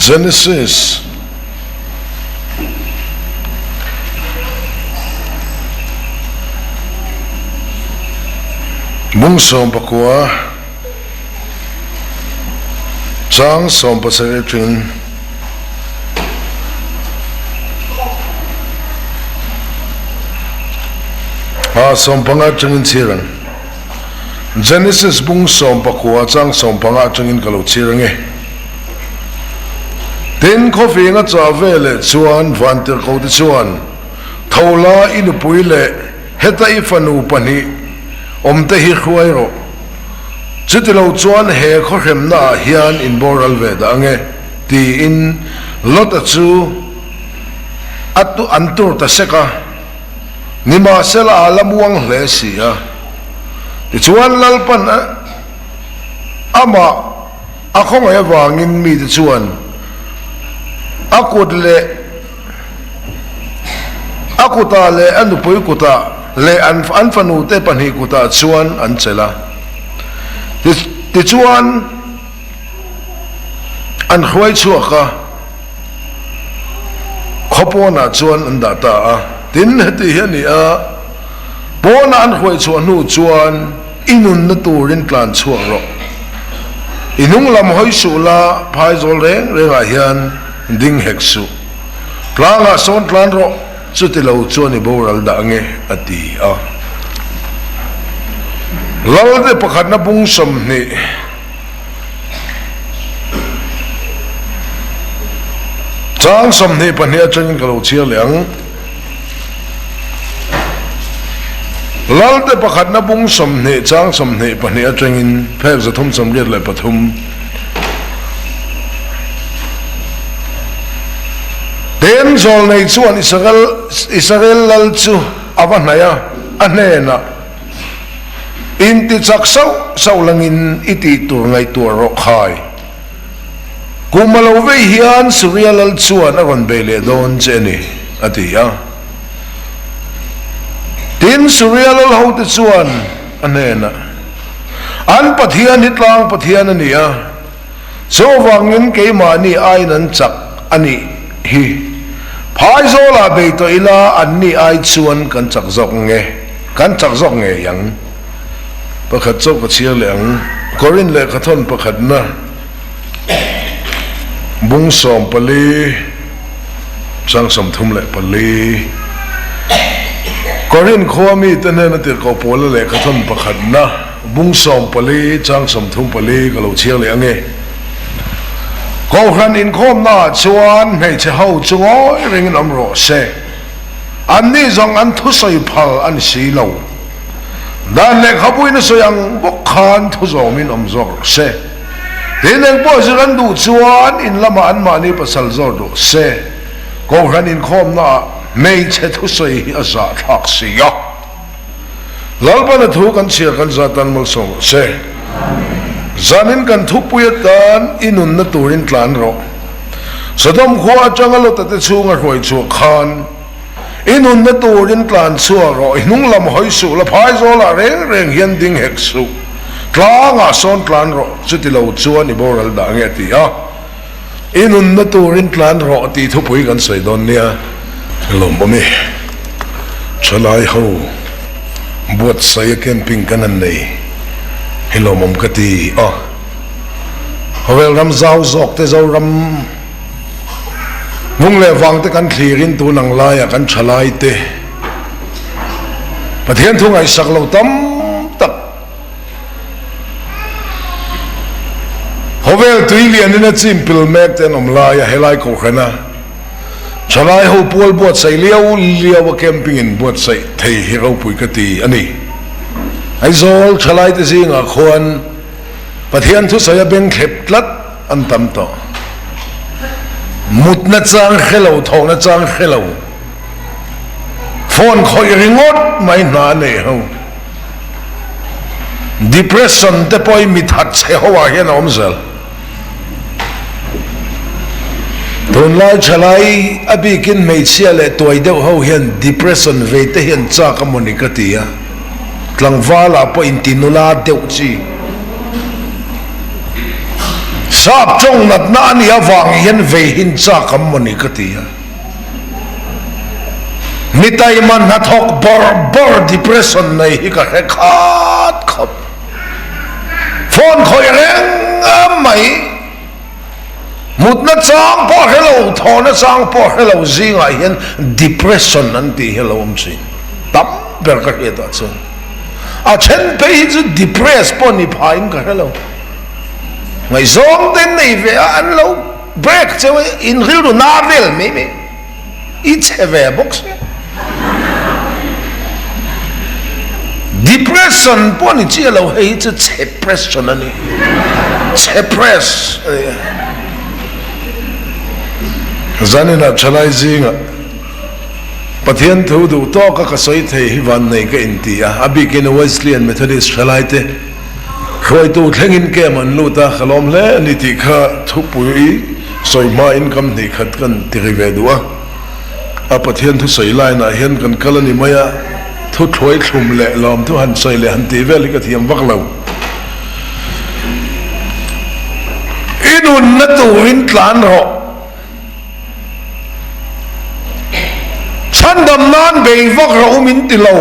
Genesis Bung 19 chang 17 atangin a 15 atangin chhiar ang. Genesis bung 19 chang 15 atangin ka lo chhiar ang e. Tin, khawfing a chah veleh chuan Vantirhkote chuan, Tho la, i nupui leh heta i fanu pahnih awmte hi hruai rawh. Chutilo chuan he khawhremnaah hian in boral ve dah ange, tiin Lota chu a an tur ta sek a. Nimahsela a la muang hle si a. Tichuan Lalpan amah A khawngaih avangin mite chuan a kut leh a kutah leh a nupui kutah leh an an fanute pahnih kutah chuan an chelh a. Tichuan an hruai chhuak a, khaw pawnah chuan an dah ta a. Tin, heti hi a ni a, pawnah an hruai chhuah hnu chuan, I nunna turin tlan chhuak rawh. I hnung lam hawi suh la, phaizawl reng rengah hian ding hek suh. Tlangah sawn tlan rawh, chuti lo chuan i boral dah ange, a ti a. Lalte pakhatna bung 20. Chang 22 atangin ka lo chhiar leh ang. Lalte pakhatna bung 20 chang 22 atangin phek 383. Tin, zawlnei chuan Israel Israel lal chu a va hnaih a, a hnenah, Inti chak sauh sauh langin i tih tur ngaihtuah rawh khai. Kum a lo vei hian Suria lal chuan a rawn bei leh dawn che a ni, a ti a. Tin, Suria lal hote chuan a hnenah, An Pathian hi tlang Pathian a ni a, chuvangin keimahni aiin an chak a nih hi. Phaizawlah bei tawh ila anni ai chuan kan chak zawk nge, kan chak zawk ngei ang. Pakhat chauh ka chhiar leh ang. Korin lehkhathawn pakhatna bung 14 chang 34. Korin khua mite hnena tirhkoh Paula lehkhathawn pakhatna bung 14 chang 34 ka lo chhiar leh ang e. Kohhran inkhawmnaah chuan hmeichhe ho chu ngawi rengin awm rawh se. Anni zawng an thusawi phal a ni si lo. Dan lehkhabuin a sawi ang bawk khan thu zawmin awm zawk rawh se. Tin, eng pawh zir an duh chuan in lamah anmahni pasal zawr duh se. Kohhran inkhawmnaah hmeichhe thusawi hi a zahthlak si a. Lalpana thu kan chhiar kan zah tan malsawm rawh se. Zanin kan thupui atan i nunna turin tlan rawh. Sodom khua atanga Lota te chhunga hruai chhuah khan I nunna turin tlan chhuak rawh, i hnung lam hawi suh la, phaizawlah reng reng hian ding hek suh, tlangah sawn tlan rawh, chuti lo chuan i boral dah nge a ti a. I nunna turin tlan rawh tih thupui kan sawi dawn nia. Lawmawm i thalai ho buatsaih a camping kan han nei hi lawmawm ka ti a. Khawvel ram zau zawk te Zoram Hnung leh vang te kan thlirin tun ang laiah kan tha lai te Pathian thu ngaihsak lo tam tak khawvel tui lianin a chim pil mek te an awm laia helai kohhrana thalai ho pual buatsaih liau liau a camping in buatsaih thei hi ropui ka ti a ni. Aizawl thalai te zingah khuan Pathian thusawi a beng thlep tlat an tam tawh. Mutna chang hre lo, thawhna chang hre lo, phone khawih ringawt mai hna a nei ho. Depression te pawh hi mi that chhe ho ah hian a awm zel. Tunlai thalai a bikin hmeichhia leh tuai deuh ho hian depression vei te hian chak a mawni ka ti a. Tlangval ah pawh inti nula deuh chi. Sap tawng natna a nih avang hian vei hin chak am maw ni ka ti a. Mi taima hnathawk bawrh bawrh depression nei hi ka hre khat khawp. Phone khawih reng mai, mutna chang pawh hre lo, thawhna chang pawh hre lo zingah hian depression an tih hi a lo awm thin. Tam ber ka hriatah chuan a then phei hi chu depress pawh ni phain ka hre lo. Ngaihzawng te an nei ve a, an lo break cheu a, in rilru na vel mai mai. I chhe ve bawk sia. Depression pawh ni chiah lo, hei hi chu chhepression a ni. Chhepress a ni. Zaninah thalai zingah Pathian thu duh tawka ka sawi thei hi vannei ka inti a, a bikin Wesleyan Methodist thalaite Hruaitu thlengin camp an lut a, ka lawm hle a ni tih kha thupui sawi hmain kam hnih khat kan ti ri ve duh a. A Pathian thusawi line ah hian kan kal a ni mai a, thu thluai thlum leh lawm thu han sawi leh han tih vel hi ka thiam vak lo. I nunna turin tlan rawh. Chhandam nan bei vak rawh u min ti lo.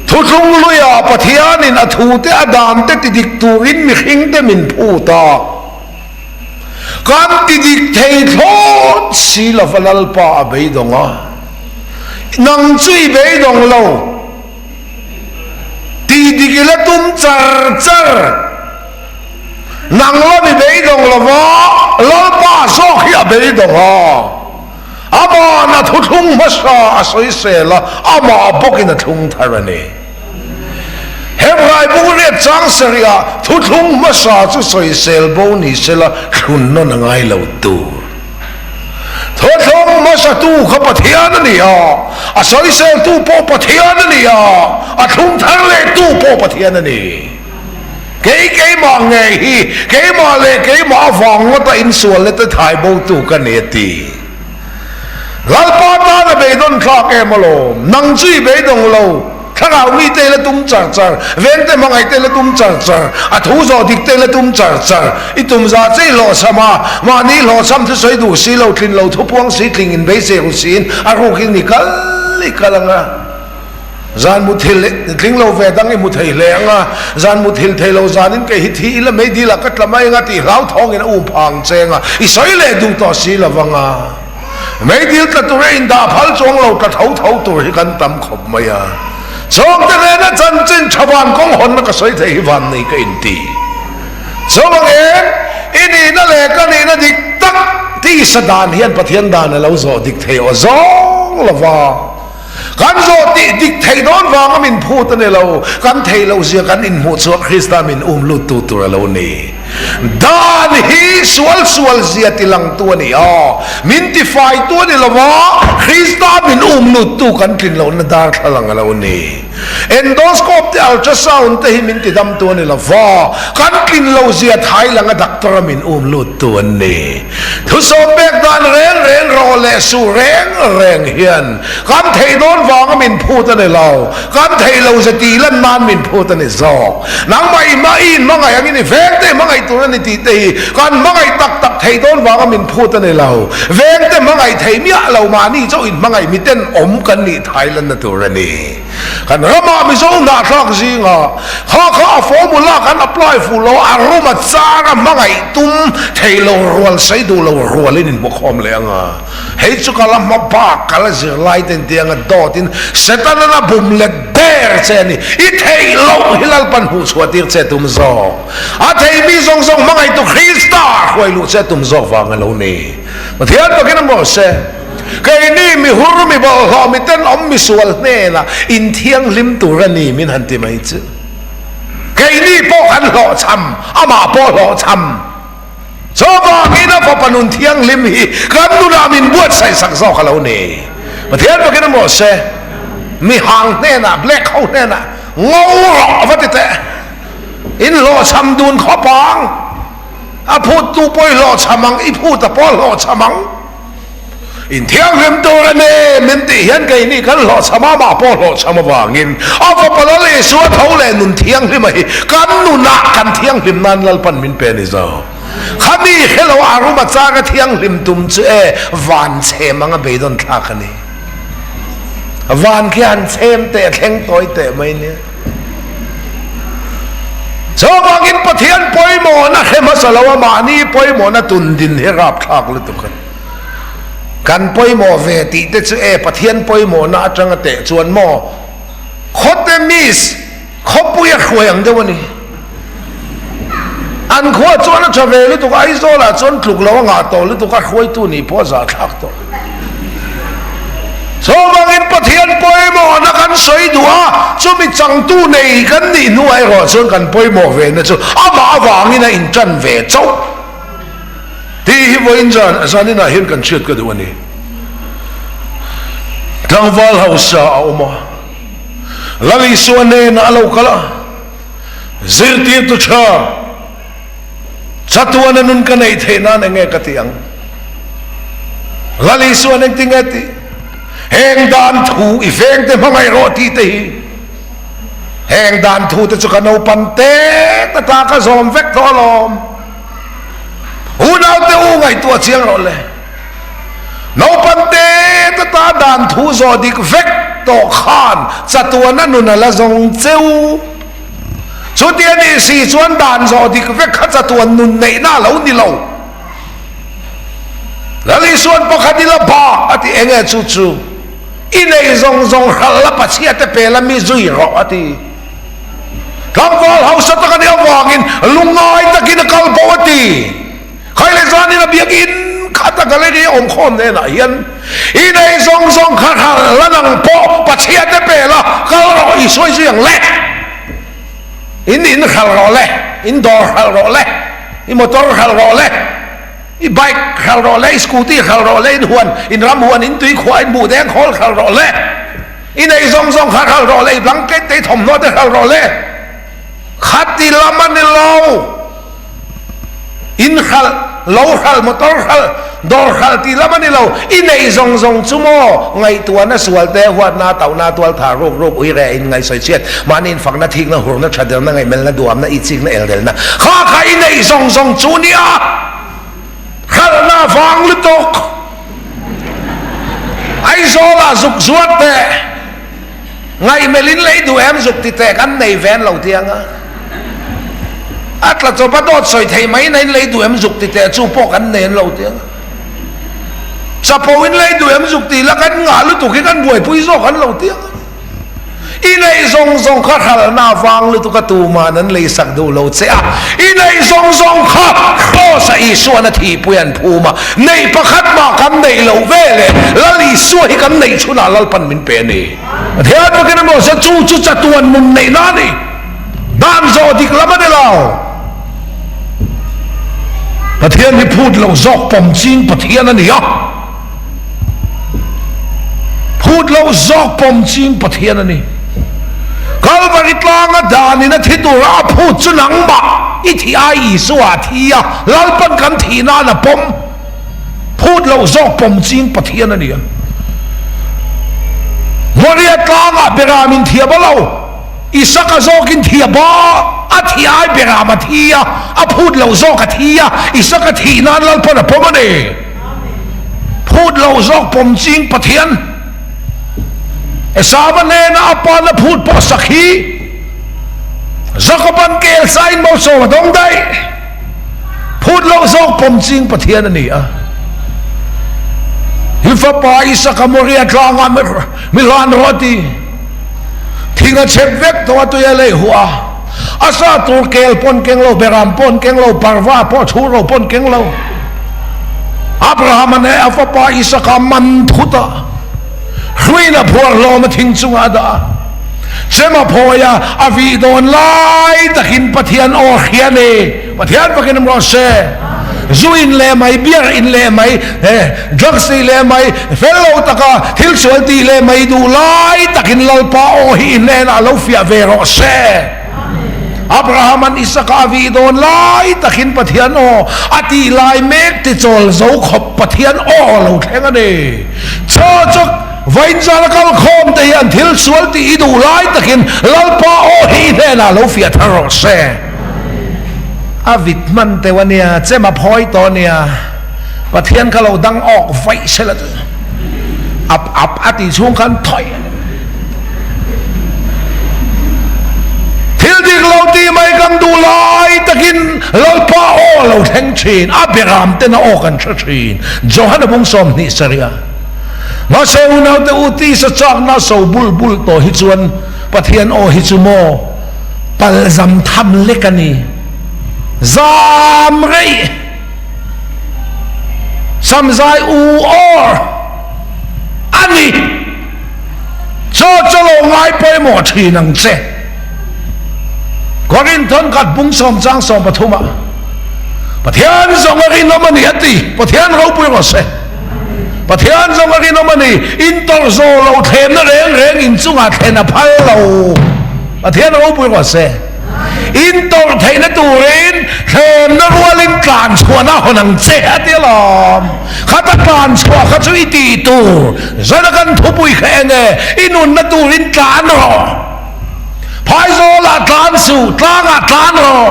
Thuthlung luiah Pathianin a thute a dante tidik turin mihringte min phut a, kan tidik thei thlawt si lova Lalpa a beidawng a, nang chu i beidawng lo, tihdik i la tum char char. Nang lam i beidawng lova Lalpa zawk hi a beidawng a. Ama'n a thuthlung hmasa a sawisel a, amah bawkin a thlung thar a ni. Hebrai bung riat chang sarihah thuthlung hmasa chu sawisel bo ni sela thlun nawn a ngai lo tur. Thuthlung hmasatu kha Pathian a ni a, a sawiseltu pawh Pathian a ni a, a thlung thar lehtu pawh Pathian a ni. Kei keimah ngei hi keimah leh keimah avang ngawta insual leh te thai botu ka ni a ti. Lalpa tan a beidawn thlak em alawm, nang chu i beidawng lo, thlarau mite i la tum char char, vengte hmangaih te i la tum char char, a thu zawh dik te i la tum char char, i tum zah che i hlawhchham a, mahni hlawhchham thusawi duh si lo, tlin lo thupuang si tling in beisei ru siin a rukin i kal i kal ang a. Zan muthil tling lo ve dang i hmu thei hle ang a, zan muthil thei lo zanin kei hi thi ila mei dil ah ka tla mai ang a tih hlauthawngin a um phang cheng a, i sawi leh duh tawh si lo vang a. Mei dil tla tur a indah phal chuang lo tla tho tho tur hi kan tam khawp mai a. Chawngte nena chanchin tha van kawng hawnna ka sawi thei hi van nei ka inti. Chawng em, i nihna leh ka nihna dik tak tisa dan hian Pathian dan a lo zawh dik thei aw zawng lo va. Kan zawh tih dik theih dawn vanga min phut a ni lo, kan theih loh zia kan inhmuh chuan Krista min um luttu tur a lo ni. Dan hi sual sual zia tilangtu a ni a, min tifaitu a ni lo va, Krista min um luttu kan tlin lohna darthlalang a lo ni. Endoscope te ultrasound te hi min tidamtu a ni lo va, kan tlin loh zia thailanga doctor a min um luttu an ni. Thusawm pek dan reng reng rawh leh suh reng reng hian kan theih dawn vanga min phut a ni lo, kan theih lo ze tih lan nan min phut a ni zawk. Nangmah i hma i inhmangaih angin i vengte hmangaih tur a ni tih te hi kan hmangaih tak tak theih dawn vanga min phut a ni lo. Vengte hmangaih thei miah lo mahni chauh inhmangaih miten awm kan nih thai lanna tur a ni. Kan ramah Mizo hnahthlak zingah kha kha a formula kan apply fuh lo a, rum a char a hmangaih tum thei lo rual sei duh lo rualin inhmukhawm leh ang a. Hei chu ka la hma bak ka la zirlai ten tiang a dawtin Setanan a bum let der che a ni. I theih loh hi Lalpan hmuhchhuah tir che tum zawk. A thei mi zawng zawng hmangaihtu Krista hruai luh che tum zawk vang a lo ni. Pathian takin a maw se. Keini mi hur, mi bawlhhlawh, mi tenawm, mi sual hnenah inthianghlim tur a ni min han ti mai chu. Keini pawh kan hlawhchham, amah pawh hlawhchham. Chuvangin a fapa nun thianghlim hi kan nunah min buatsaih sak zawk a lo ni. Pathian takin a maw se, mi hang hnenah, black ho hnenah ngo rawh a va ti teh. In hlawhchham dun khawp ang, a phuttu pawh i hlawhchham ang, i phuta pawh a hlawhchham ang. Inthianghlim tur a ni min tih hian keini kan hlawhchham a, amah pawh hlawhchham avangin a fapa Lal Isua tho leh nun thianghlima hi kan nunah kan thianghlim nan Lalpan min pe a ni zo. Khami hre lo a rum a chang a thianghlim tum chu e van chhem anga beidawn thlak a ni. Van khi han chhem teh a thleng tawi teh mai nia. Chuvangin Pathian pawimawhna hre hmasa lo a mahni pawimawhna tundin hi rapthlak lutuk a ni. Kan pawimawh ve tih te chu e Pathian pawimawhna atanga teh chuan maw khawte miss khawpui a hruai ang deuh a ni. An khua chuan a tha ve lutuk a, Aizawlah chuan tluk lo a ngah tawh lutuk a, hruaitu nih pawh a zahthlak tawh. Chuvangin Pathian pawimawhna kan sawi duh a, chumi changtu nei kan nih hnuah erawh chuan kan pawimawh ve na chu amah avangin a intan ve chauh. Tih hi vawiin zan zaninah hian kan hriat ka duh a ni. Tlangval hausa a awm a, Lal Isua hnenah a lo kal a, Zirtirtu tha, chatuana nun ka neih theih nan eng nge ka tih ang? Lal Isuan engtin nge tih? Heng dan thu i vengte hmangaih rawh tih te hi heng dan thu te chu ka naupan te ta ka zawm vek tawh alawm. Unaute u ngaihtuah chiang rawh le. Naupan te ta ta dan thu zawh dik vek tawh khan chatuana nun a la zawng cheu. Chutia nih si chuan dan zawh dik vek kha chatuan nun neihna a lo ni lo. Lal Isuan pakhat ila bak a ti eng nge chu chu i neih zawng zawng hralh la pachhia te pe la mi zui rawh a ti. Tlangval hausa tak a nih avangin lungngai takin a kal bo a ti. Khai leh zanin a biakinn khat a gallery a awm khawm hnenah hian i nei zawng zawng kha hralh la nang pawh pachhia te pe la kal rawh i sawi zui ang le. In in hralh rawh le, in dawr hralh rawh le, i motor hralh rawh le, i bike hralh rawh le, i scooty hralh rawh le, in huan, in ram huan, in tui khuah, in buhdeng khawl hralh rawh le. I nei zawng zawng kha hralh rawh le, i blanket te, i thawmhnaw te hralh rawh le. Khati lam a ni lo. In hralh, lo hralh, motor hralh, dawr hralh tih lam a ni lo. I neih zawng zawng chu maw ngaihtuahna sual te, huatna, tauhna, tualthah, ruk ruk, ui reh, in ngaihsawi chhiat, mahni infakna, thikna, hurna, thatelna, ngaihmelna, duhamna, itsikna, eldelna kha kha i neih zawng zawng chu nia. Hralhna vang lutuk. Aizawlah zuk zuar teh. Ngaihmelh in lei duh em zuk ti teh kan nei ve an lo ti ang a. A tla chawp a dawt sawi thei mai na in lei duh em zuk ti teh chu pawh kan nei an lo ti ang a. Chapo in lei duh em zuk ti la kan ngah lutuk hi kan buaipui zawk an lo ti ang a. I neih zawng zawng kha hralhna avang lutuk a tuman an leisak duh lo che a, i neih zawng zawng kha Kraws-a Isuan a thihpui an phum a, neih pakhat mah kan neih loh ve leh Lal Isua hi kan neih chhunah Lalpan min pe a ni. Pathian takin a mawh chu chu chatuan nun neihna a ni. Dan zawh dik lam a ni lo. Pathian hi phut lo zawk pawm ching Pathian a ni a. Phut loh zawk pawm ching Pathian a ni. Kalvari tlanga danin a thi tura a phut chu nangmah i thih ai Isua a thi a, Lalpan kan thih nan a pawm. Phut loh zawk pawm ching Pathian a ni a. Moria tlangah Beram in thiam a lo, Isaka zawkin thiam a, a thih ai Beram a thi a, a phut loh zawk a thi a, Isaka thih nan Lalpan a pawm a ni. Phut lo zawk pawm ching Pathian Esava hnena a pana phut pawh sak hi Jakoban kel sain malsawm a dawng daih. Phut lo zawk pawm ching Pathian a ni a. Hi fapa Isaka Moria tlangah mi hlan rawh a ti. Thing a chep vek tawh a tui a lei huah a. A sa tur kel pawn keng lo, beram pawn keng lo, parva pawh chhur lo pawn keng lo. Abrahama nen a fapa Isaka man thut a, hruiin a phuar hlawm a thing chungah a dah a. Chem a phawi a, a vih dawn lai takin Pathian aw hria ni. Pathian fakin awm rawh se. Zu in leh mai, beer in leh mai, drugs tih leh mai, fel lo taka thil sual tih leh mai duh lai takin Lalpa aw hi i hnenah lo fiah ve rawh se. Abrahama'n Isaka a vih dawn lai takin Pathian aw a tih lai mek ti chawl zo khawp Pathian aw a lo thleng a ni. Chaw chu vawiin zan a kal khawm te hian thil sual tih i duh lai takin Lalpa aw hi i hnenah lo fiah thar rawh se. A vit hman teuh a nia, chem a phawi tawh a nia. Pathian kha lo dang awk vaih se la chu ap ap a tih chhung khan thawih a ni. Thil dik lo tih mai kan duh lai takin Lalpa aw a lo thleng thin, a beram ten a aw kan hre thin. Johana bung 20 sarih a. Mahse unaute u tisa chakna so bul bul tawh hi chuan Pathian aw hi chu maw palzam tham lek a ni. Zam reih. Samzai u awr a ni. Chaw chaw lo ngai pawimawh thin ang che. Korinthon khat bung sawm chang sawm pathum ah Pathian zawng a rinawm a ni a ti. Pathian ropui rawh se. Pathian zawng a rinawm a ni. In tawrh zawh lo thlemna reng reng in chungah thlen a phal lo. Pathian ropui rawh se. In tawrh theihna turin thlemna rualin tlan chhuahna hawn ang che a ti alawm. Khata tlan chhuah kha chu i tih tur zana kan thupui kha eng e, i nunna turin tlan rawh. Phaizawlah tlan suh, tlangah tlan rawh.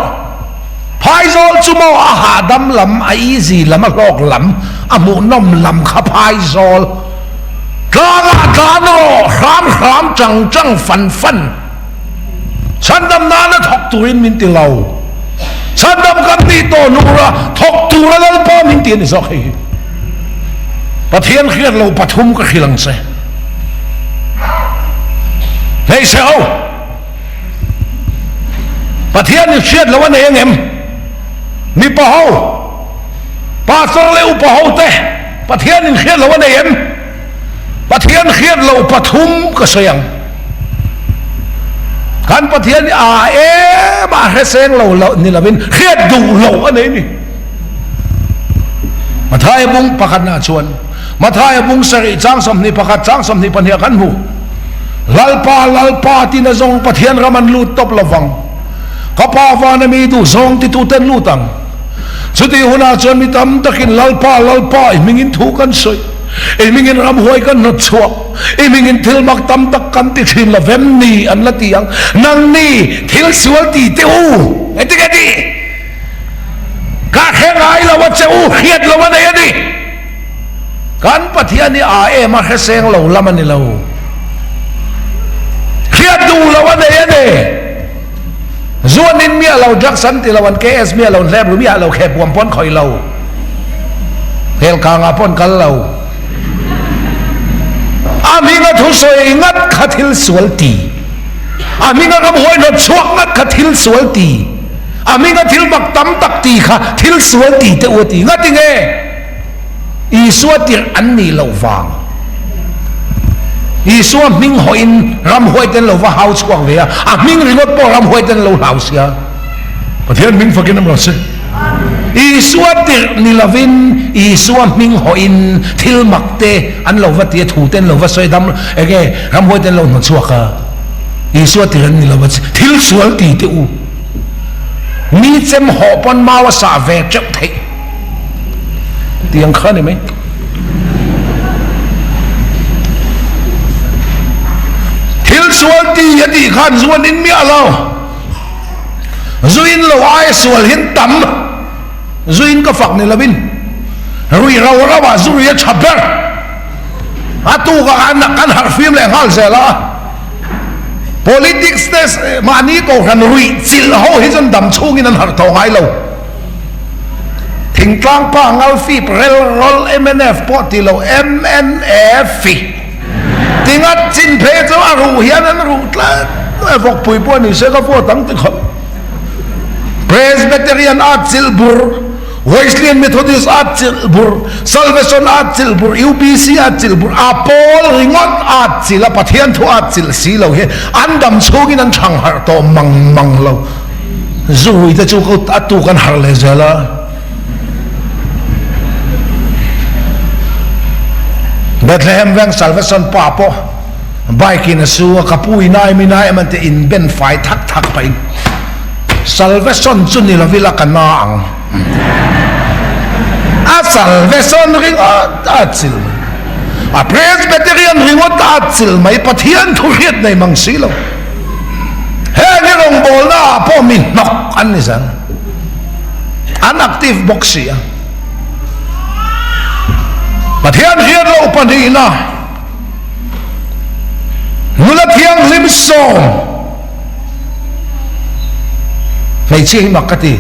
Phaizawl chu maw a hahdam lam, a easy lam, a hlawk lam, a hmuhnawm lam kha phaizawl. Tlangah tlan rawh, hram hram, chang chang, fan fan. Chhandam nana thawk turin min ti lo. Chhandam kan nih tawh hnura thawk tura Lalpa min ti a ni zawk hei hi. Pathian hriat lo pathum ka hrilh ang che. Hmeichhe ho, Pathian in hriat lo a nei ang em? Mipa ho, Pastor leh upa ho te, Pathian in hriat lo a nei em? Pathian hriat loh pathum ka sawi ang. Kan Pathian hi a em a hre seng lo lo ni lovin hriat duh loh a nei ni. Mathaia bung pakhatna chuan Mathaia bung sarih chang 21 chang 22 kan hmu. Lalpa Lalpa tina zawng Pathian ram an lut tawp lovang. Ka pa vana mi duh zawng tituten lut ang. Chutih hunah chuan mi tam takin Lalpa Lalpa i hmingin thu kan sawi. I hmingin ramhuai kan hnawt chhuak, i hmingin thil mak tam tak kan ti thin lo vem ni an la ti ang. Nangni thil sual ti teh u, engtin nge tih? Ka hre ngai lo a che u, hriat lo a nei a ni. Kan Pathian hi a em a hre seng lo lam a ni lo. Hriat duh lo a nei a ni. Zuanin miah lo, drugs an ti lo, an KS miah lo, an hlep ru miah lo, khep buam pawn khawih lo, helkangah pawn kal lo. A hminga thusawi ngat kha thil sual ti, a hminga ramhuai hnawt chhuak ngat kha thil sual ti, a hminga thil mak tam tak ti kha thil sual ti teh u a ti. Ngati nge? Isua tirh an nih loh vang. Isua hming hawhin ramhuaiten lo va hau chhuak ve a, a hming ringawt pawh ramhuaiten lo hlau sia. Pathian hming fakin awm rawh se. Isua tirh ni lovin Isua hming hawhin thil mak te an lo va ti a, thu te an lo va sawi dam enge ramhuaiten lo hnawt chhuak a. Isua tirh an ni lo va thil sual ti teh u. Mi chem hawh pawn mau a sah ve teuh theih. Tiang kha ni mai. Thil sual ti a tih khan zu an in miah lo. Zu in lo aia sual hin tam. Zu in ka fak ni lovin rui rau rau ah zu rui a tha ber. A tuk ah kan harh fim leh nghal zel a. Politics te mahni kohhran ruih chilh ho hi chuan dam chhungin an harh tawh ngai lo. Thingtlang pa ngalfip rel rawl mnf pawh ti lo mnf tingat chin phei chu a ruh hian an ruh tlat e vawkpui pawh ni se ka vote ang ti khawp. Presbyterian at chilh bur, Wesleyan Methodist at chilh bur, Salvation at chilh bur, UPC at chilh bur, a pawl ringawt at chilh a Pathian thu at chilh si lo hi an dam chhungin an thang harh tawh mang mang lo. Zui te chu a tuk an harh leh zel a. Bethlehem veng Salvation pa pawh bike in a su a, ka pu i nai mi nai em an ti in ben fai thak thak pahin. Salvation chu ni lovila ka na ang. A salvation ringawt a atchilh mai. A Presbyterian ringawt a atchilh mai. Pathian thu hriat nei mang si lo. Heng hi rawngbawlna ah pawh mi hnawk an ni zel. An active bawk si a. Pathian hriat loh pahnihna nula thianghlim sawm hmeichhia hi mak ka ti.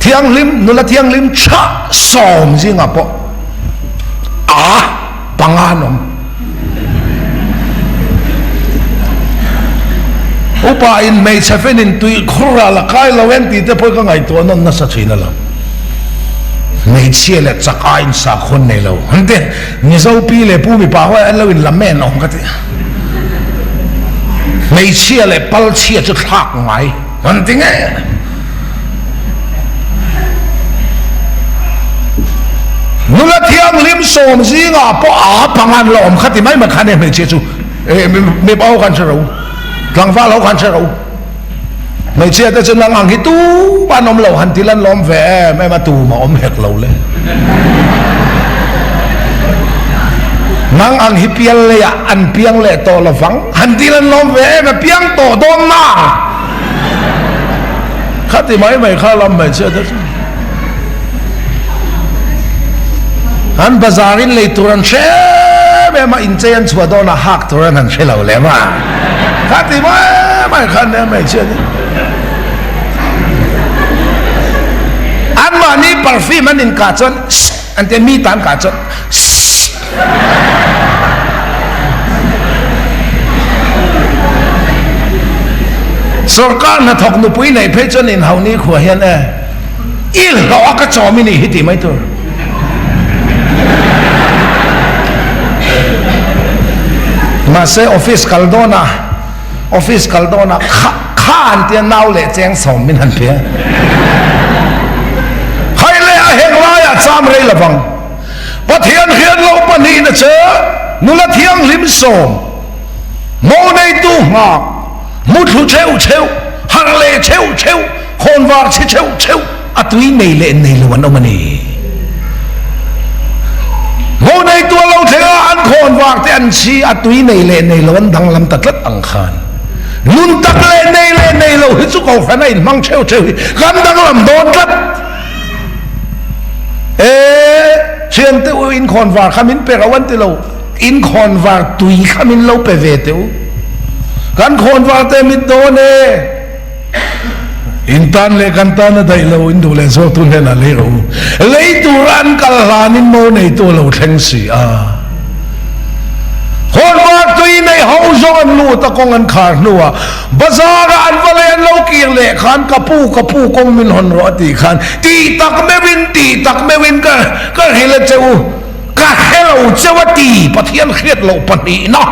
Thianghlim nula thianghlim tha sawm zingah pawh a panga an awm. Upa in hmeichhe fen in tui khur ral a kai lo em tih te pawh ka ngaihtuah nawn nasa thin a lo. Hmeichhia leh chak a in sakhawn nei lo an ti. Mizo pi leh pu mipa ho an lo in la men awm ka ti. Hmeichhia leh palchhia chu thlak ngai an ti ngei. Nula thianghlim sawm zingah pawh a pang an la awm kha ti mai mai khan e hmeichhia chu mipa ho khan hre ro tlangval ho khan hre ro hmeichhia te chu nang ang hi tumah an awm lo han ti lan lawm ve em em a tumah awm hek lo le nang ang hi pial leiah an piang leh tawh lovang han ti lan lawm ve em a piang tawh dawn na. Khati mai mai kha lam mai chiah te chu. An bazar in lei tur an hre em em a, inchei an chhuah dawn a hak tur an han hre lo lem a. Khati mai mai kha nia mai chiah te. Anmahni perfume an inkah chuan an tia mi tan kah chuan Sorkar hnathawk nupui neih phei chuan inhau nikhua hian e, i hlawh a ka chawm i nih hi tih mai tur. Mahse office kal dawnah office kal dawnah kha kha an tia nau leh cheng sawm min han pe a. Hai leh a heng laiah cham rei lovang. Pathian hian lo pahnihna che nula thianghlim sawm, mo neitu nghak, muthlu cheuh cheuh, harh leh cheuh cheuh, khawnvar chhi cheuh cheuh a tui nei leh nei lo an awm a ni. Mo neitu a lo thleng a, an khawnvar te an chhi a tui nei leh nei lo an danglam ta tlat ang khan nun tak leh nei leh nei lo hi chu kohhran a inhmang cheuh cheuh hi kan danglam dawn tlat. E thiante u inkhawn var kha min pe ro an ti lo, inkhawn var tui kha min lo pe ve teh u, kan khawn var te mit dawn e, in tan leh kan tan a daih lo, in duh leh zawk tu hnenah lei rawh u, lei tura an kal hlanin mo neitu a lo thleng si a. Khawnvar tui nei ho zawng an lut a kawng an khar hnuah Bazar ah an va lei an lo kir leh khan ka pu ka pu kawng min hawn rawh a tih khan tih tak meuhin tih tak meuhin ka ka hrilh a che u ka hre lo cheu a ti Pathian hriat loh pahnihna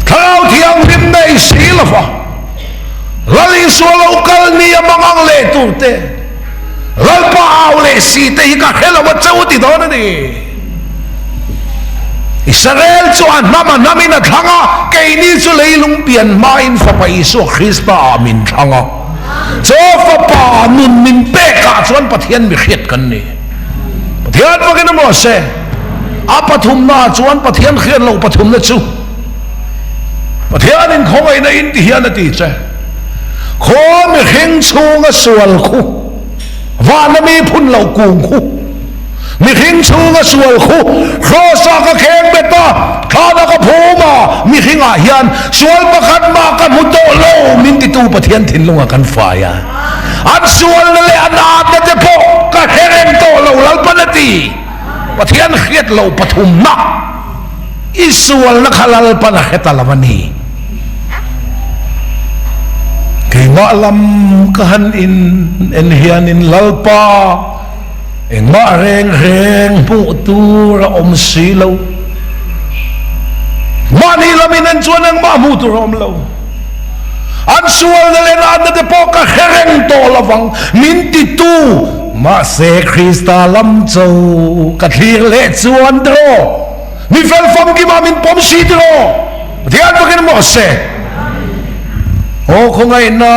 Thlarau Thianghlim nei si lova Lal Isua lo kal ni a mangang leh tur te Lalpa au leh si te hi ka hre lo a cheu a ti dawn a ni. Israel chu a hnam a hnamin a thlang a, keini chu leilung pian hmain Fapa Isua Krista ah min thlang a. Chaw Fapa nun min pekah chuan Pathian mi hriat kan ni. Pathian vakin a maw se? A pathumna chuan Pathian hriat loh pathumna chu Pathianin khawngaihna in ti hian a ti che. Khaw mihring chhunga sual khu, vana mi phun loh kung khu, mihring chhunga sual khu, Kraws-ah ka kheng bet a, thlanah ka phum a, mihringah hian sual pakhat mah ka hmu tawh lo min titu Pathian thinlungah kan fai a. An sualna leh an atna te pawh ka hre reng tawh lo Lalpan a ti. Pathian hriat loh pathumna. I sualna kha Lalpan a hre ta lo a ni. Keimah lam ka han in en hianin Lalpa engmah reng reng hmuh tur a awm si lo. Mahni lam in en chuan engmah hmuh tur a awm lo. An sualna leh natna te pawh ka hre reng tawh lo vang, min titu. Mahse Krista lam cho ka thlir leh chuan tiraw, mi fel famkima min pawm si tiraw, Pathian bakin maw se. Aw khawngaihna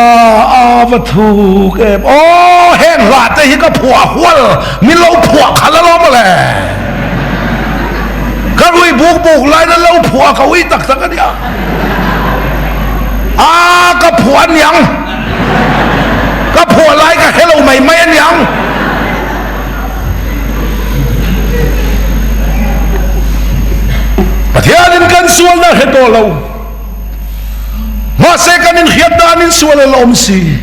a va thuk em. Aw heng hla te hi ka phuah hual min lo phuah khalh alawm mawle. Ka rui buk buk laiin an lo phuah ka ui tak tak a nia. A ka phuah aniang. Ka phuah lai ka hre lo mai mai aniang. Pathianin kan sualna hre tawh lo. Mahse kan inhriat danin sual a la awm si.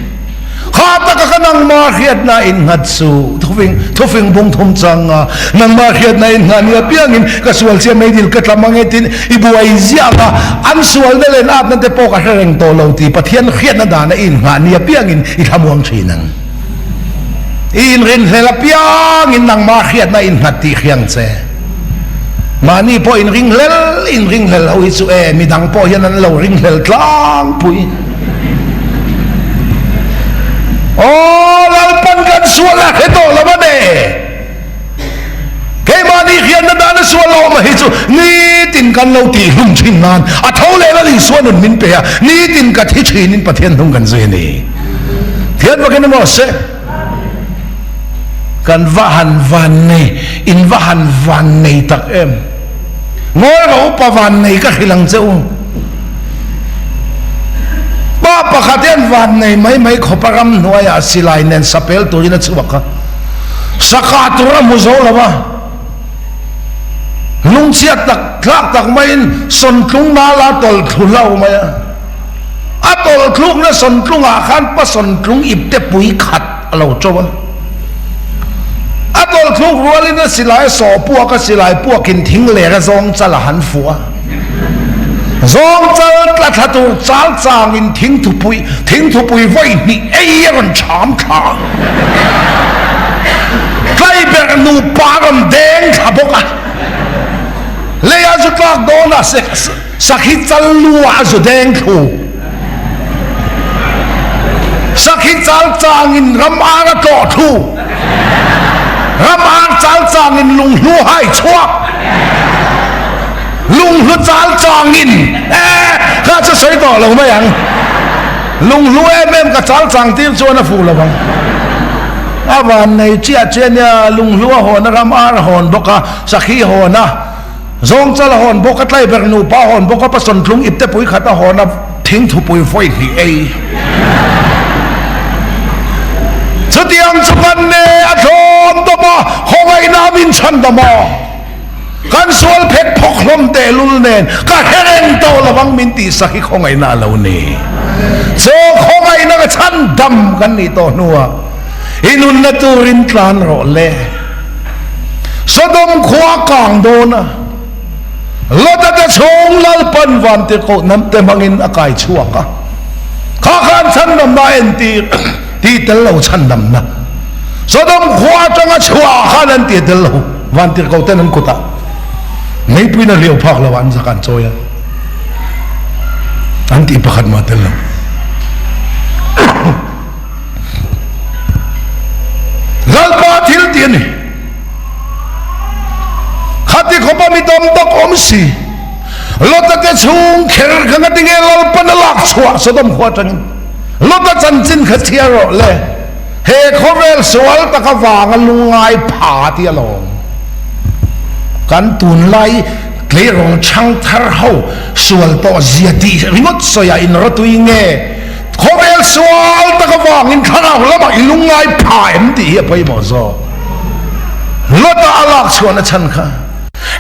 Kha taka ka nangmah hriatna innghat chu thufing thufing bung thum chang a, nangmah hriatna inngah ni apiangin ka sual chiah meidil ka tla mang e tin i buai ziak a, an sualna leh an atna te pawh ka hre reng tawh lo tih Pathian hriatna dana i inngah ni apiangin i thlamuang thin ang. I inrinhlel apiangin nangmah hriatna innghat tih hriang che. Mahni pawh inringhlel inringhlel ho hi chu e, midang pawh hian an lo ringhlel tlangpui. Aw Lalpan kan sual a hre tawh lo a ne. Keimahni hriatna dana sual a awm hi chu nitin kan lo tihhlum thin nan a tho leh Lal Isua nun min pe a, nitin ka thi thinin Pathian hnung kan zui a ni. Thian vakin emaw se kan va han vannei, in va han vannei tak em. Ngawi rawh upa vannei ka hrilh ang che u. Pa pakhat hian vannei mai mai khawpa ramhnuaiah silai nen sapel turin a chhuak a. Saka tur a hmu zo lo a, lungchhiat tak thlak tak maiin sawntlung nala tawlh thlu hlauh mai a. A tawlh thlukna sawntlungah khan pa sawntlung ipte pui khat a lo to a. A tawlh thluk rualin a silai a sawh puak a, silai puakin thing ler a zawng chal a han fuh a. Zawng chal tla thla tur chal changin thingthupui thingthupui vawi hnih ei a rawn cham thla a. Tlaiberh nupa a rawn deng thla bawk a. Leiah zu tlak dawnah sakhi chal lu ah a zu deng thlu. Sakhi chal changin ram ar a tlawh thlu. Ram ar chal changin lunghlu hai chhuak. Lunghlu chal changin eh kha chu sawi tawh lo mai ang. Lunghlu em em ka chal chang tir chuan a fuh lo ang. A van nei chiah chiah nia lunghlu a hawn a ram ar a hawn bawk a sakhi hawn a. Zawngchal a hawn bawk a, Tlaiberh nupa a hawn bawk a, Pasawntlung ipte pui khat a hawn a, thingthupui vawi hnih ei. Chutiang chu kan ne a thlawn dawm a, khawngaihna a min chhan dawm a. Kan sual phek phawk hlawm tehlul nen ka hre reng tawh lo ang min tihsak hi khawngaihna a lo ni. Chu khawngaihna ka chhan dam kan nih tawh hnuah i nunna turin tlan rawh le. Sodom khua kang dawn a, Lota te chhung Lalpan vantirhkoh hnamte hmangin a kai chhuak a, kha khan chhandamna a entir tih tel lo chhandamna Sodom khua atanga chhuah ah khan an ti tel lo, vantirhkoh ten an kutah meipuiin a hliau phak lo ah an zak an chawi a, an tih pakhat mah tel lo. Lalpa thil tih a ni. Khati khawpa mi tam tak awm si. Lota te chhung kher kha nga tinge Lalpan a lak chhuah Sodom khua atangin. Lota chanchin kha chhiar rawh le. He khawvel sual tak avanga lungngai pha ti alawm. Kan tunlai tleirawl chhang thar ho sual tawh zia tih ringawt sawiah inrawtui nge Khawvel sual tak avangin thlarau lamah i lungngai pha em tih hi a pawimawh zawk. Lota a lak chhuahna chhan kha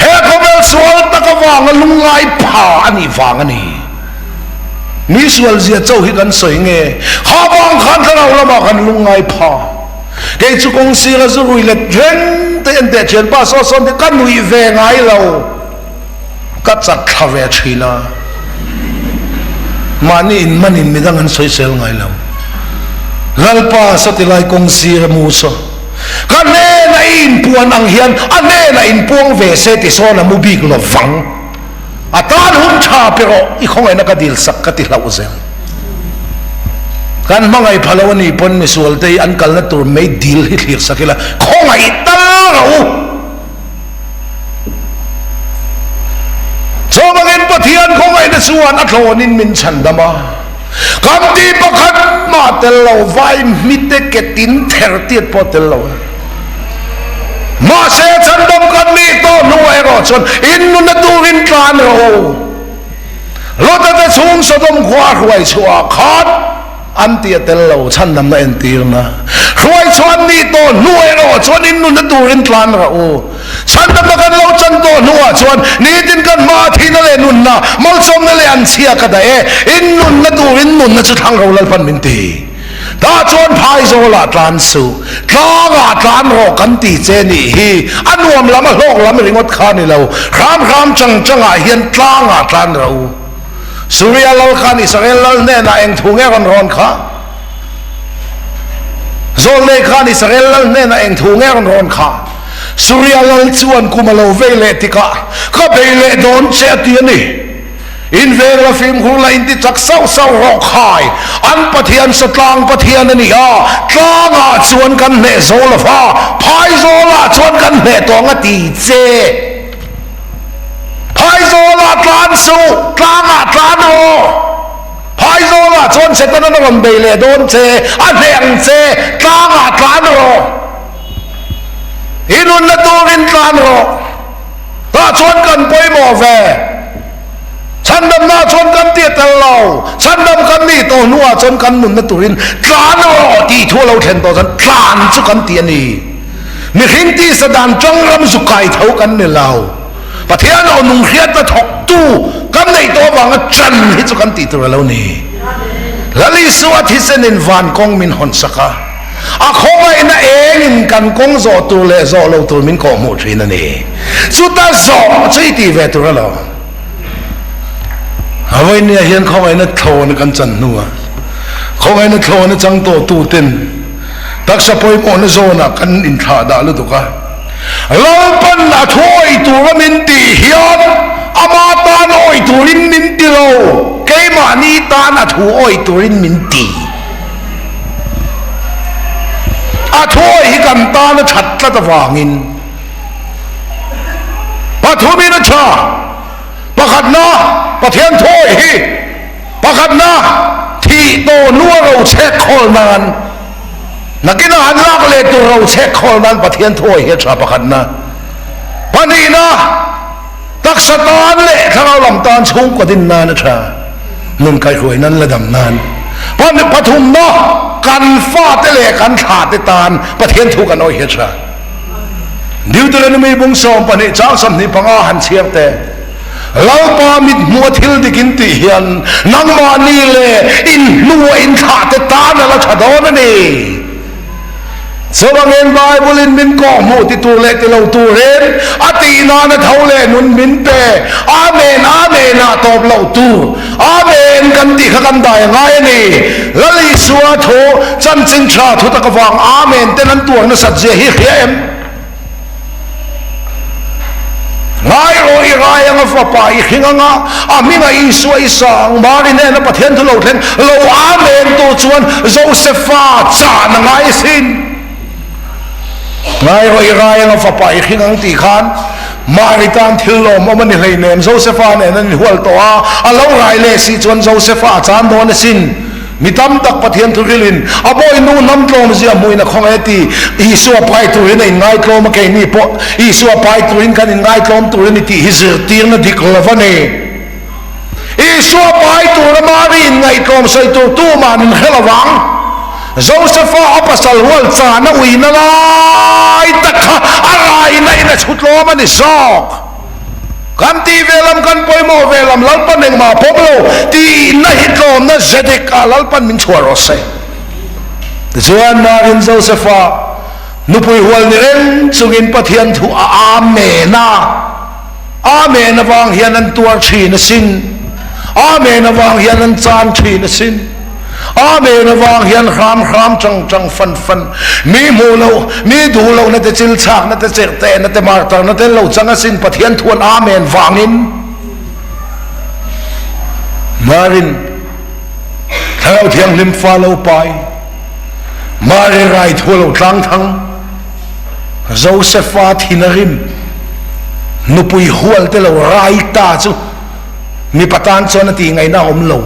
he khawvel sual tak avanga lungngai pha a nih vang a ni. Mi sual zia cho hi kan sawi nge? Kha vang khan thlarau lamah kan lungngai pha. Kei chu kawng sira zu rui let reng te en teh thianpa saw sawn te ka nuih ve ngai lo. Ka chat thla ve thin a, mahni in manin midang an sawisel ngai lo. Lalpa sawti lai kawng sir a mu saw, ka hnena i inpuan ang hian a hnena inpuang ve se ti sawn a mu bik lo vang. A tan hun tha pe rawh, i khawngaihna ka dil sak ka ti hlauh zel. Kan hmangaih pha lo a nih pawn misualte hi an kalna tur mei dil hi thlir sak ila, khawngaih tal rawh u. Chuvangin Pathian khawngaihna chuan a thlawnin min chhandam a. Kan tih pakhat mah tel lo, vai hmite ke tin ther tiat pawh tel lo a. Mahse chhandam kan nih tawh hnuah erawh chuan in nunna turin tlan rawh u. Lota te chhung Sodom khua a hruai chhuah khan an tih a tel lo, chhandamna entirna hruai chhuah an nih tawh hnuah erawh chuan in nunna turin tlan rawh u. Chhandamna kan lo chan tawh hnuah chuan nitin kan hmaah thihna leh nunna, malsawmna leh anchhia ka dah e, in nunna turin nunna chu thlang ro Lalpan min ti. Tah chuan phaizawlah tlan suh, tlangah tlan rawh kan ti che nih hi a nuam lam a hlawk lam ringawt kha ni lo, hram hram chang changah hian tlangah tlan rawh u. Suria lal khan Israel lal hnenah eng thu nge rawn rawn kha? Zawlnei khan Israel lal hnenah eng thu nge rawn rawn kha? Suria lal chuan kum a lo vei leh tikah ka bei leh dawn che a ti a ni. In veng la fimkhur la inti chak sauh sauh rawh khai. An Pathian Satlang Pathian a ni a, tlangah chuan kan hneh zo lo va, phaizawlah chuan kan hneh tawh ang a ti che. Phaizawlah tlan suh, tlangah tlan rawh. Phaizawlah chuan Setanan a rawn bei leh dawn che, a hneh ang che, tlangah tlan rawh. I nunna turin tlan rawh. Tah chuan kan pawimawh ve. Chhandamna chuan kan tih a tel lo. Chhandam kan nih tawh hnuah chuan kan nunna turin tlan rawh tih thu a lo thlen tawh chuan tlan chu kan ti a ni. Mihring tisa dan tang ram zu kai tho kan ni lo. Pathian aw nung hriatna thawktu kan neih tawh avanga chan hi chu kan tih tur a lo ni. Lal Isua thisenin van kawng min hawn sak a. A khawngaihna engin kan kawng zawh tur leh zawh lo tur min kawhhmuh thin a ni. Chuta zawh chu i tih ve tur a lo. A vawinia hian khawngaihna thlawna kan chan hnuah khawngaihna thlawna chang tawhtu ten taksa pawimawhna zawnah kan inthlah dah lutuk a. Lalpan a thu awih tura min tih hian ama tan awih turin min ti lo, keimahni tan a thu awih turin min ti. A thuawih hi kan tan a that tlat avangin pathumin a tha. Pakhatna, Pathian thuawih hi pakhatna thih tawh hnua rochek khawl nan, nakinah han lak leh tur rochek khawl nan Pathian thuawih hi a tha pakhatna. Pahnihna, Taksa tan leh thlarau lam tan chhungkaw din nan a tha, nun kaihruai nan la dam nan. Pathumna, kan fate leh kan thlate tan Pathian thu kan awih hi a tha. Deuteronomy bung 12 chang 25 han chhiar teh. Lalpa mit hmuh a thil dik in tih hian nangmahni leh in hnua in thlahte tan a la tha dawn a ni. Chuvangin Bible-in min kawhhmuh ti tur leh ti lo turin a tih nana tho leh nun min pe. Amen, Amen ah tawp loh tur. Amen kan tih kha kan dai a ngai a ni. Lal Isua thu chanchin tha thu tak avang Amen ten an tuar nasat zia hi hria em? Ngai rawh i rai anga fapa i hring anga a hminga Isua i sa ang Mari hnena Pathian thu lo thleng lo Amen tu chuan Josefa chan a ngai asin. Ngai rawh i rai anga fapa i hring ang tih khan Mari tan thil lawmawm a ni hleinem Josefa nen an inhual tawh a, a lo rai leh si chuan Josefa a chan dawn asin. Mi tam tak Pathian thuhrilhin a bawihnu hnam tlawmzia hmuhin a khawngaih a ti. Isua pai turin a inngaitlawm a, keini pawh Isua pai turin kan inngaitlawm tur a ni tih hi zirtirna dik lo a ni. Isua pai tura Mari inngaihtlawm sawi tur tuma'n in hre lo vang. Josefa a pasal hual chana uina lai tak kha a raina in a chhutlawm a ni zawk. Kan tih ve lam, kan pawimawh ve lam Lalpan engmah pawm lo tihna hi tlawmna zedik ah Lalpan min chhuah rawh se. Tichuan Marin Josefa nupui hual ni reng chungin Pathian thu a Amen a, Amen avang hian an tuar thin asin, Amen avang hian an chan thin asin. Amen avang hian hram hram chang chang fan fan mi hmuh loh mi duh loh na te chil chhak na te chek te na te martar na te lo chang asin Pathian thuan Amen vangin Marin Thlarau Thianghlim fa lo pai Mari rai thu lo tlang thang Josefa thin a rim nupui hual te lo rai ta chu Mipa tan chuan a tih ngaihna a awm lo.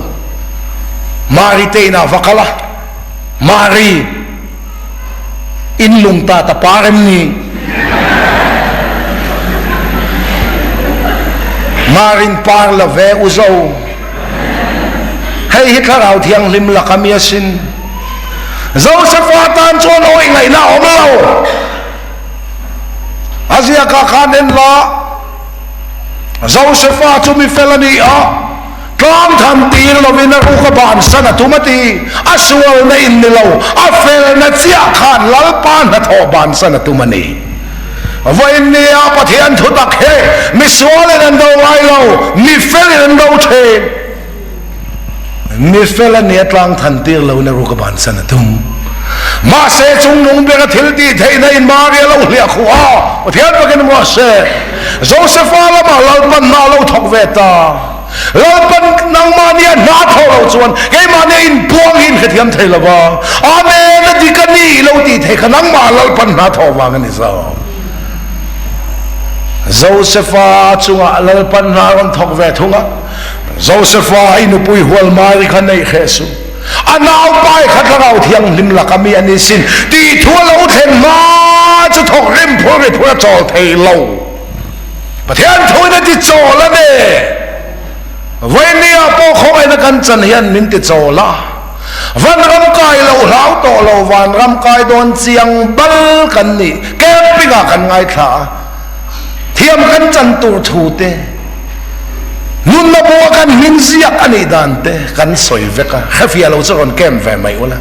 Mari te inah va kal a, Mari, in lung ta ta par em ni? Marin par la ve u zo. Hei hi Thlarau Thianghlim laka mi asin. Josefa tan chuan awih ngaihna a awm lo. A ziakah khan en la, Josefa chu mi fel a ni a, tlang than tir lovin a ruk a bansan a tum a ti. A sualna in ni lo, a felna chiah khan Lalpa hnathawh bansan a tum a ni. Vawiin nia Pathian thutak hi misualin an do ngai lo, mifelin an do thin. Mi fel a nia tlang than tir lo in a ruk a bansan a tum. Mahse chungnung bera thil tih theihna in Mari a lo hliah khuh a, Pathian takin maw se Josefa lamah Lalpan hna a lo thawk ve ta. Lalpan nangmahnia hna thawh loh chuan keimahnia inpuang hi inhrethiam thei lo va, Amen a dik a ni i lo tih theih kha nangmah Lalpan hna thawh vang a ni zawk. Josefa chungah Lalpan hna a rawn thawk ve thung a. Josefa i nupui hual Mari kha neih hreh suh. A naupai kha Thlarau Thianghlim laka mi a ni sin tih thu a lo thlen hma chu thawk rim phur ri phur a chawl thei lo. Pathian thuin a ti chawl a ni. Vawinia pawh khawngaihna kan chan hian min ti chawl a. Vanram kai lo hlau tawh lo, vanram kai dawn chiang bal kan nih camping ah kan ngaithla a. Thiam kan chan tur thu te, nunna bua kan hming ziak a nih dan te kan sawi vek a, hrefiah lo chu rawn camp ve mai ula.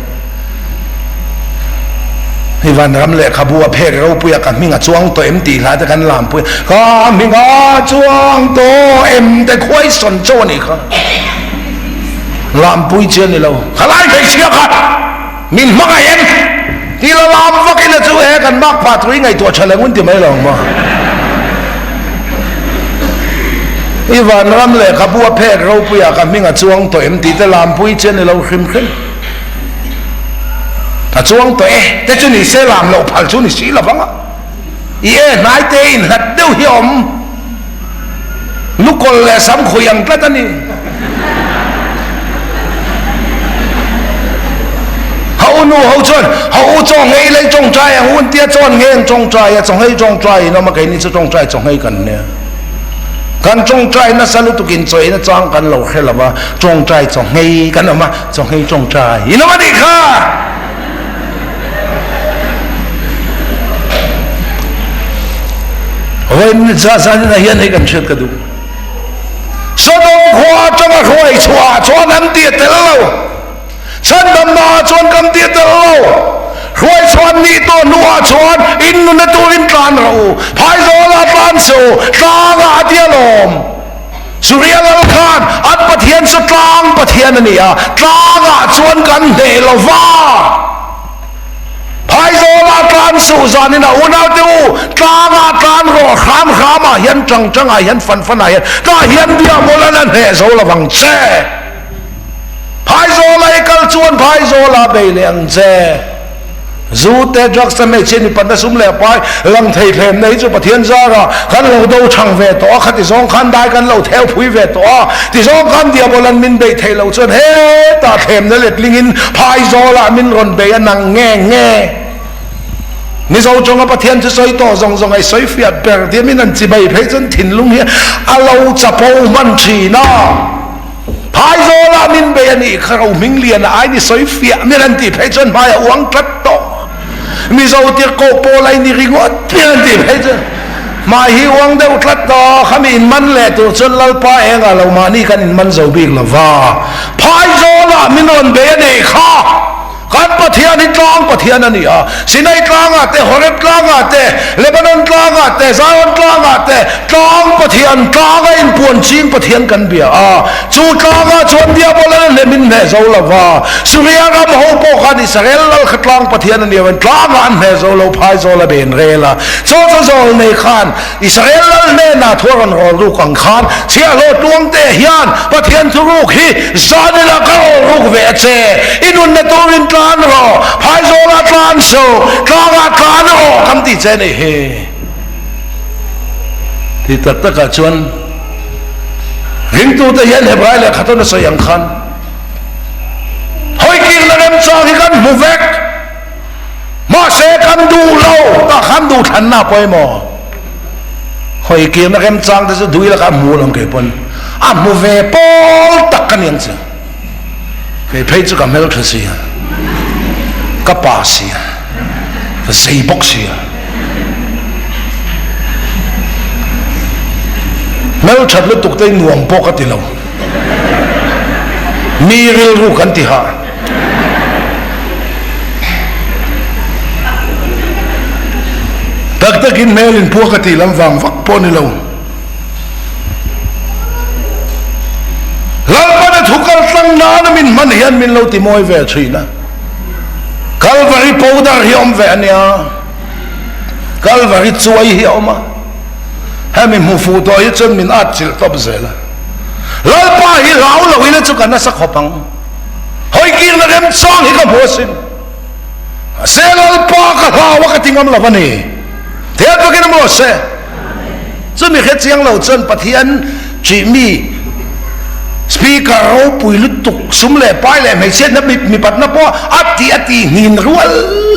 Hei vanram lehkhabu a phek ropui a ka hming a chuang tawh em tih hla te kan lampui a, ka hming a chuang tawh em te khuai sawn chauh a nih kha. Lampui chi a ni lo, khalai hmeichhia kha! Min hmangaih em? Ti la lam vak ila chu he kan mak pah tur i ngaihtuah tha leh ngun ti mai lo ang maw? I vanram lehkhabu a phek ropuiah ka hming a chuang tawh em tih te lampui che ni lo hrim hrim. A chuang tawh e te chu ni se lam loh phal chu ni si lo vang a. I e hnai te inhlat deuh hi a awm. Lukawl leh sam khawi ang tlat a ni. Ha u nu ho chuan ha u chaw nghei lei tawngtai ang u an tia chuan nge an tawngtai a chaw nghei tawngtai in awm a keini chu tawngtai chaw nghei kan nia. Kan tawngtai nasa lutuk in chaw in a chang kan lo hre lo va tawngtai chaw nghei kan awm a chaw nghei tawngtai in awm a nih kha. Vawiin zaninah hian hei kan hriat ka duh. Sodom khua atanga hruai chhuah chuan an ti a tel lo. Chhandamna ah chuan kan ti a tel lo. Hruai chhuan nih tawh hnuah chuan in nuna turin tlan rawh u. Phaizawlah tlan se u, tlangah a ti alawm. Suria lal khan an Pathian chu tlang Pathian a ni a, tlangah chuan kan hneh lo va. Phaizawlah tlan suh zanin a unaute u, tlangah tlan rawh, hram hramah hian, tang tangah hian, fan fanah hian, tah hian Diabolan a hneh zo lo vang che. Phaizawla i kal chuan Phaizawla bei leh ang che. Zu te, drugs te, hmeichhia mipatna sum leh pai lang thei thlemna hi chu Pathian zara kan lo do thang ve tawh a, khati zawng khan dai kan lo theu phui ve tawh a, ti zawng khan Diabolan min beih theih loh chuan hetah thlemna letlingin Phaizawlah min rawn bei a nang nge nge. Mizo tawnga Pathian chu sawi tawh zawng zawng ai sawi fiah ber tia min an chibai phei chuan thinlung hi a lo chapo hman thin a. Phaizawlah min bei a nih kha Rohming Liana ai ni sawi fiah min an tih phei chuan hmai a uang tlat tawh. Mizo tirhkoh pawl ai ni ringawt min an tih phei chuan hmai hi uang deuh tlat tawh. Khami inman leh tur chuan Lalpa engah lo mahni kan inman zo bik lo va. Phaizawlah min rawn bei a nih kha. Kan Pathian hi tlang Pathian a ni a, Sinai tlangah te, Horeb tlangah te, Lebanon tlangah te, Zion tlangah te, tlang Pathian, tlanga inpuan ching Pathian kan bia a. Chu tlangah chuan Diabola le hlemin hneh zo lo va. Suria ram ho pawh khan Israel lal kha tlang Pathian a ni avangin tlangah an hneh zo lo, phaizawl a ben rel a. Chaw chaw zawl nei khan Israel lal hnenah thu a rawn rawl ruk ang khan chhiahhlawh tluangte hian Pathian thuruk hi zanila ka rawl ruk ve a che. I nunna turin tlan rawh, phaizawlah tlan suh, tlangah tlan rawh kan ti che nih hi. Ti tak takah chuan ringtute hian Hebrai lehkha tawn a sawi ang khan. remchang hi kan hmu vek. Mahse kan duh lo, tah khan duhthlanna a pawimawh. Hawi kirna remchang te chu duh ila ka hmu lo kei pawn a hmu ve pawl tak ka ni ang chu. Kei phei chu ka hmeltha sia, ka pa sia, ka zei bawk sia. Hmelthat lutuk te nuam pawh ka ti lo. Mi rilru kan ti hah. Tak takin hmel in pua ka tih lam vang vak pawh ni lo. Lalpana thu kal tlang nana min hman hian min lo ti mawi ve thin a. Kalvari powder hi awm ve a nia. Kalvari chuai hi a awm a. Hemi hmu fuh tawh hi chuan min at chilh tawp zel a. Lalpa hi hlau lo ila chu ka nasa khawp ang. Hawikirna remchang hi ka hmu asin. Mahse Lalpa ka hlau a ka ti ngam lo a ni. Thian takin a maw se. Chumi hre chiang lo chuan Pathian ṭihmi Speaker ropui lutuk sum leh pai leh hmeichhiatna mipatna pawh a tih a tih nghin rual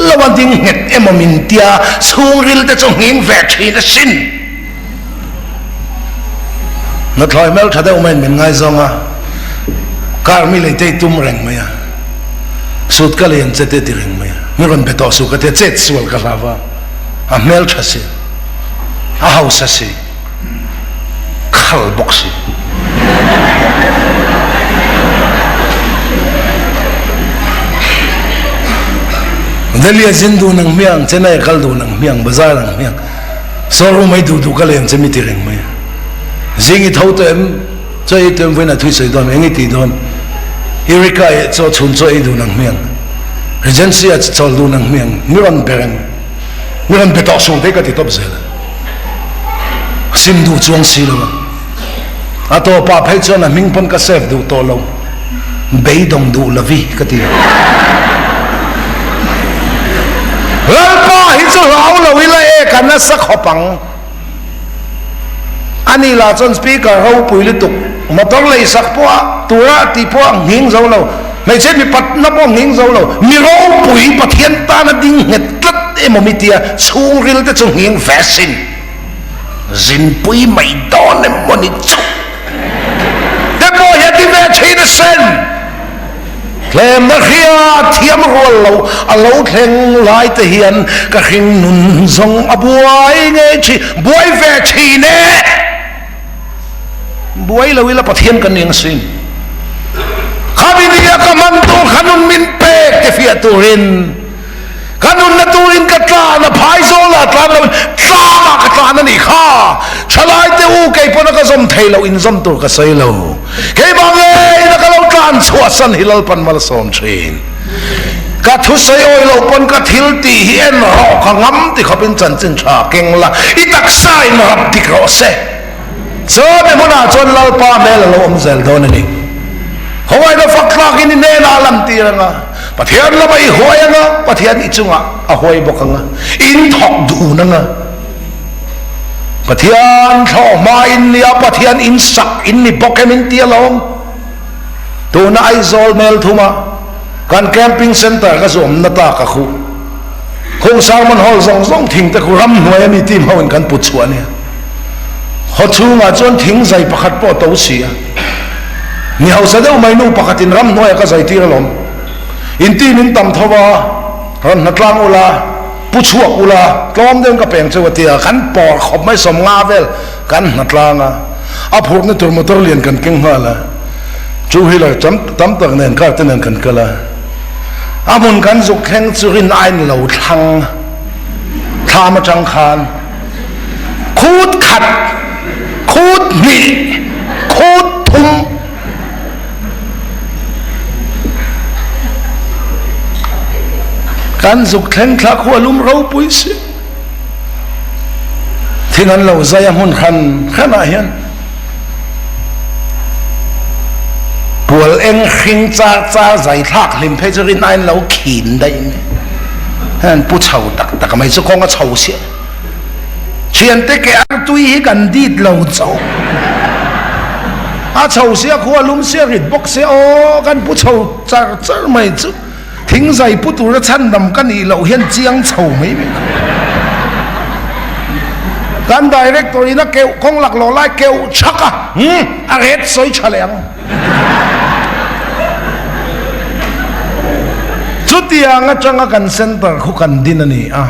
lo a ding nghet emaw min tia chhungril te chu nghing ve thin asin. Nuthlawi hmel tha deuh maiin min ngaizawng a, car mi lei te i tum reng mai a, sut ka lei ang che te ti reng mai a, mi rawn be tawh suh ka tia chet sual ka hlau a, a hmel tha si, a hausa si, khal bawk si. Delhi a zin dun ang hmiang, Chennai a kal dun ang hmiang, bazar ang hmiang. Showroom ei duh duh ka leng che mi ti reng mai a. Zing i tho tawh em? Chaw ei tawh em? Vawiin ah thui sawi dawn eng i tih dawn? Eureka eh chaw chhun chaw ei dun ang hmiang. Regency ah chawl dun ang hmiang. Mi rawn be reng. Mi rawn be tawh suh te ka ti tawp zel a. Sim duh chuang si lo a. A tawpah phei chuan a hming pawn ka save duh tawh lo. Beidawng duh lovi ka ti. Lalpa hi chu hlau lo ila e ka nasa khawp ang. Ani lah chuan speaker ropui lutuk motor lei sak pawh a tura tih pawh a nghing zo lo. Hmeichhe mipatna pawh a nghing zo lo. Mi ropui Pathian tana ding nghet tlat emaw mi tia chhungril te chu nghing ve sin. Zinpui mai dawn em maw ni chu? Te pawh hi a ti ve thin a sen. Tlemna hria thiam rual lo a lo thleng lai te hian ka hring nun zawng a buai ngei thin, buai ve thin e. Buai lo ila Pathian kan eng sin. Khami nia ka hman tur kha nun min pek te fiah turin. Ka nunna turin ka tlan a, phaizawlah tlan loin tlangah ka tlan a nih kha. Thalaite u, kei pawn a ka zawm thei lo, inzawm tur ka sawi lo. Keimah ngeiin a ka lo tlan chhuahsan hi Lalpan malsawm thin. Ka thusawi awi loh pawn ka thil tih hi en rawh, ka ngam ti khawpin chanchin tha keng la, i taksa in rap dik rawh se. Chawhme hmunah chuan Lalpa hmel a lo awm zel dawn a ni. Khawngaihna fak tlakin i hnenah a lantir ang a, Pathian lamah i huai ang a, Pathian i chungah a huai bawk ang a, in thawk dun ang a. Pathian thlawh hma in nia, Pathian in sak in ni bawk em in ti alawm. Tuna Aizawl Melthuma kan camping centre ka zuamna ta ka khuh. Khung Sermon Hall zawng zawng thing te khu ramhnuai ami team ho in kan put chhuah ania. Khaw chhungah chuan thing zai pakhat pawh a to si a. Mi hausa deuh mai nu pakhatin ramhnuaiah ka zai tir alawm. In team in tam tho a, rawn hnatlang ula, pu chhuak ula, tlawm deuhin ka peng cheu a tia, kan pawr khawp mai 50 vel kan hnatlang a. A phurhna tur motor lian kan keng nghal a, two wheeler tam tak nen car te nen kan kal a. A hmun kan zuk thleng chu rin aiin lo thlang thlam atang khan. Khut khat, khut hnih, khut thum. Kan zuk thleng thla khu a lum ropui si. Thing an lo zai a hmun hran hran ah hian pual eng hring char char zai thlak hlim phei chu rin aiin lo khin daih mai. Heng pu chho tak tak mai chu kawng a chho siah. Thiante ke ar tui hi kan dit lo chauh. A chho sia khua lum sia rit bawk sia aw kan pu chho char char mai chu. Thingzai pu tura chhandam ka nih loh hian chiang chho mai mai kha. Kan director in a keuh kawng laklawh lai keuh chhak a, umm a ret sawi tha leh ang. Chutiang atanga kan centre khu kan din a ni a.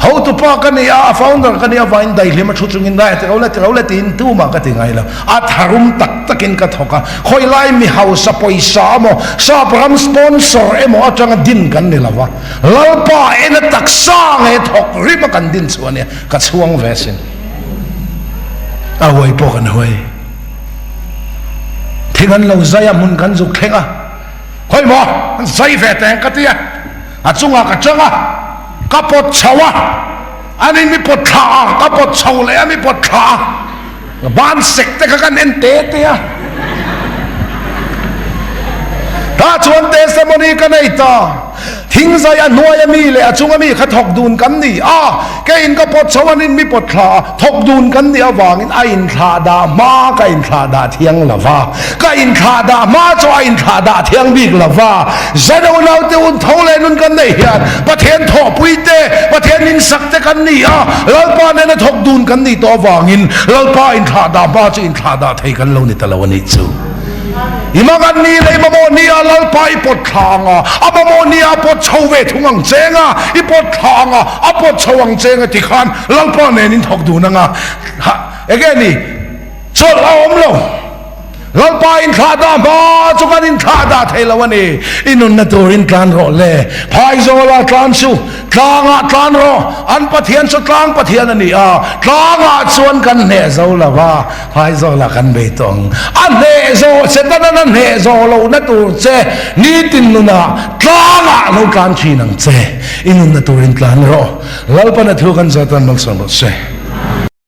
Hotupa ka ni a, a founder ka ni avangin daihlim a thu chungin dai a ti lo le ti lo le tiin tumah ka ti ngai lo. A tharum tak takin ka thawk a, khawilai mi hausa pawisa emaw, sap ram sponsor emaw atanga din kan ni lo va, Lalpa ena taksa nge thawk rim a kan din chu a nia, ka chhuang ve asin. A huai pawh kan huai. Thing an lo zai a, hmun kan zuk thleng a, khawi maw an zai ve teng ka ti a, a chungah ka chang a, ka pawt chho a, anin mi pawt thla a, ka pawt chho leh a mi pawt thla a. Ban sek te kha kan en te te a. Tah chuan testimony ka nei ta. Thingzai a hnuai a mi leh a chung a mi kha thawk dun kan ni a. Keiin ka pawt chho anin mi pawt thla a, thawk dun kan nih avangin a inthlah dah hma ka inthlah dah thiang lo va. Ka inthlah dah hma chu a inthlah dah thiang bik lo va. Zan unaute un tho leh nun kan neih hian Pathian thawhpui te, Pathian insak te kan ni a, Lalpa nena thawk dun kan nih tawh avangin Lalpa inthlah dah hma chu inthlah dah thei kan lo ni ta lo a nih chu. I mangan ni leh i mamawh ni ah Lalpa i pawt thla ang a, a mamawh ni ah a pawt chho ve thung ang cheng a, i pawt thla ang a, a pawt chho ang cheng a tikhan Lalpa nen in thawk dun ang a. Enge ni? Chawlh a awm lo. Lalpa inthlah dah hma chu kan inthlah dah thei lo a ni. I nunna turin tlan rawh le. Phaizawla tlan chu tlangah tlan rawh. An Pathian chu tlang Pathian a ni a, tlangah chuan kan hneh zo lo va, Phaizawla kan bei tawh ang. A hneh zawh Setanan a hneh zawh lohna tur che nitin nunah tlangah lo tlan thin ang che. I nunna turin tlan rawh. Lalpan a thu kan zawt a, malsawm rawh se.